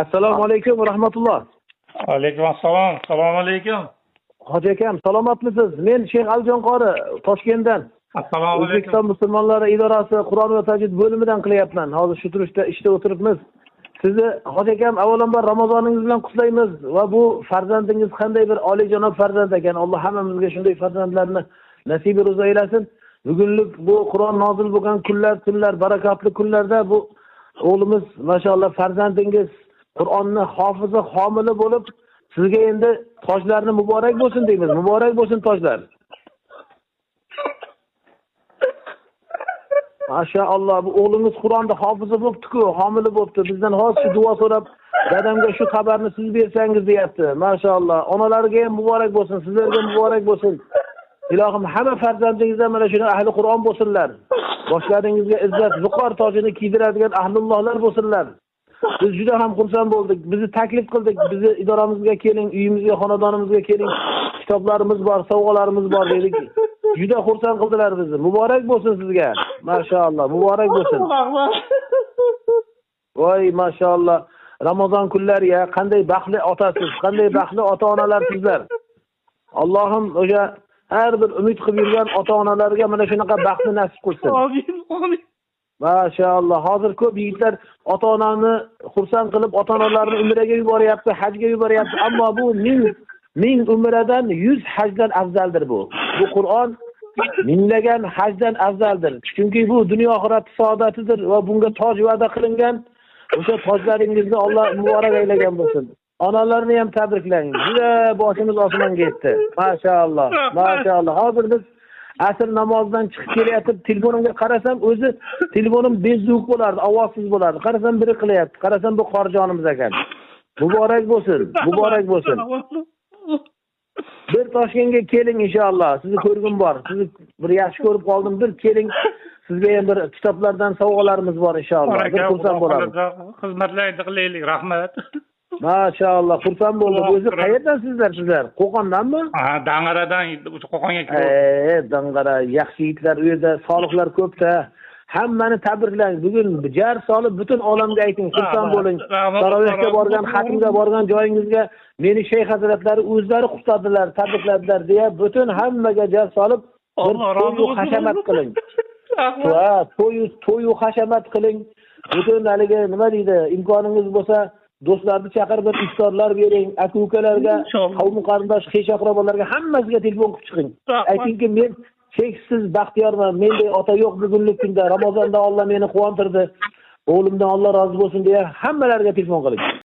Assalomu alaykum va rahmatulloh. Alaykum assalom. Assalomu alaykum. Hoji akam, salomatmisiz? Men Shayx Alijon qori, Toshkentdan. Assalomu alaykum. O'zbekiston musulmonlari idorasi Qur'on va tajvid bo'limidan qilyapman. Hozir shu turishda ishda o'tiribmiz. Sizni hoji akam avvalambor Ramozoningiz bilan qutlaymiz va bu farzandingiz qanday bir oliyjanob farzand ekan. Alloh hammamizga shunday farzandlarni nasibi ro'za aylasin. Bugunlik bu Qur'on nozil bo'lgan kunlar, tunlar, barakotli kunlarda bu o'g'limiz mashalloh farzandingiz Qur'onni hofizi, homili bo'lib, sizga endi tojlarni muborak bo'lsin deymiz. Muborak bo'lsin tojlar. Maşallah bu o'g'lingiz Qur'onda hofizi bo'pti-ku, homili bo'pti. Bizdan hozir shu duo so'rab, dadamga shu xabarni siz bersangiz deyapti. Maşallah. Onalarga ham muborak bo'lsin, sizlarga muborak bo'lsin. Ilohim hamma farzandingizdan mana shuni ahli Qur'on bo'lsinlar. Boshlaringizga izzat, viqor tojini kiydiradigan ahlullohlar bo'lsinlar. Biz juda ham xursand bo'ldik. Bizni taklif qildik. Bizni idoramizga keling, uyimizga, xonadonimizga keling. Kitoblarimiz bor, sovg'alarimiz bor dedik. Juda xursand qildilar bizni. Muborak bo'lsin sizga. Maşallah, muborak bo'lsin. Voy, maşallah. Ramazon kunlari ya, qanday baxtli otasiz, qanday baxtli ota-onalar sizlar. Allohim o'sha har bir umid qilib yurgan ota-onalarga mana shunaqa baxtni nasib qilsin. Amin, amin. Maşallah. Hozir ko'p yigitlar ota-onani xursand qilib, ota-onalarini umraga yuboryapti, hajga yuboryapti. Ammo bu ming umradan 100 hajdan afzaldir bu. Bu Qur'on minglagan hajdan afzaldir. Chunki bu dunyo oxirat saodatidir va bunga toj va'da qilingan. O'sha tojlaringizni Alloh muborak aylagan bo'lsin. Onalarni ham tabriklang. Juda boshimiz osmonga yetdi. Maşallah. Maşallah. Hozir biz asr namozidan chiqib kelyapti, telefonimga qarasam o'zi telefonim bezzuvuk bo'lardi, ovozsiz bo'lardi. Qarasam biri qilyapti, qarasam bu qorijonimiz ekan. Muborak bo'lsin, muborak bo'lsin. Bir Toshkentga keling inshaalloh. Sizni ko'rgim bor. Sizni bir yaxshi ko'rib qoldim. Bir keling. Sizga ham bir kitoblardan sovg'alarimiz bor inshaalloh. Bir xursand bo'lamiz. Xizmatlarni qilaylik, rahmat. Maşallah, xursand bo'ldik. O'zi qayerdan sizlar? Qo'qondanmi? Ha, Dang'aradan Qo'qonga kelib. Dang'ara, yaxshi yigitlar, u yerda solihlar ko'p-da. Hammani tabriklang. Bugun jar solib butun olamga ayting, xursand bo'ling. Tarovehga borgan, xatmga borgan joyingizga meni shayx hazratlari o'zlari qutladilar, tabrikladilar deya butun hammaga jar solib bir to'y hashamat qiling. Va to'y hashamat qiling. Butun haligi nima deydi, imkoningiz bo'lsa do'stlarni chaqirib bir iftorlar bering, aka-ukalarga, qavm qarindosh, xesh aqrabolarga hammasiga telefon qilib chiqing. Aytingki, men cheksiz baxtiyorman, menday ota yo'q bugungi kunda, Ramazonda Alloh meni quvontirdi, o'g'limdan Alloh rozi bo'lsin deya hammalariga telefon qiling.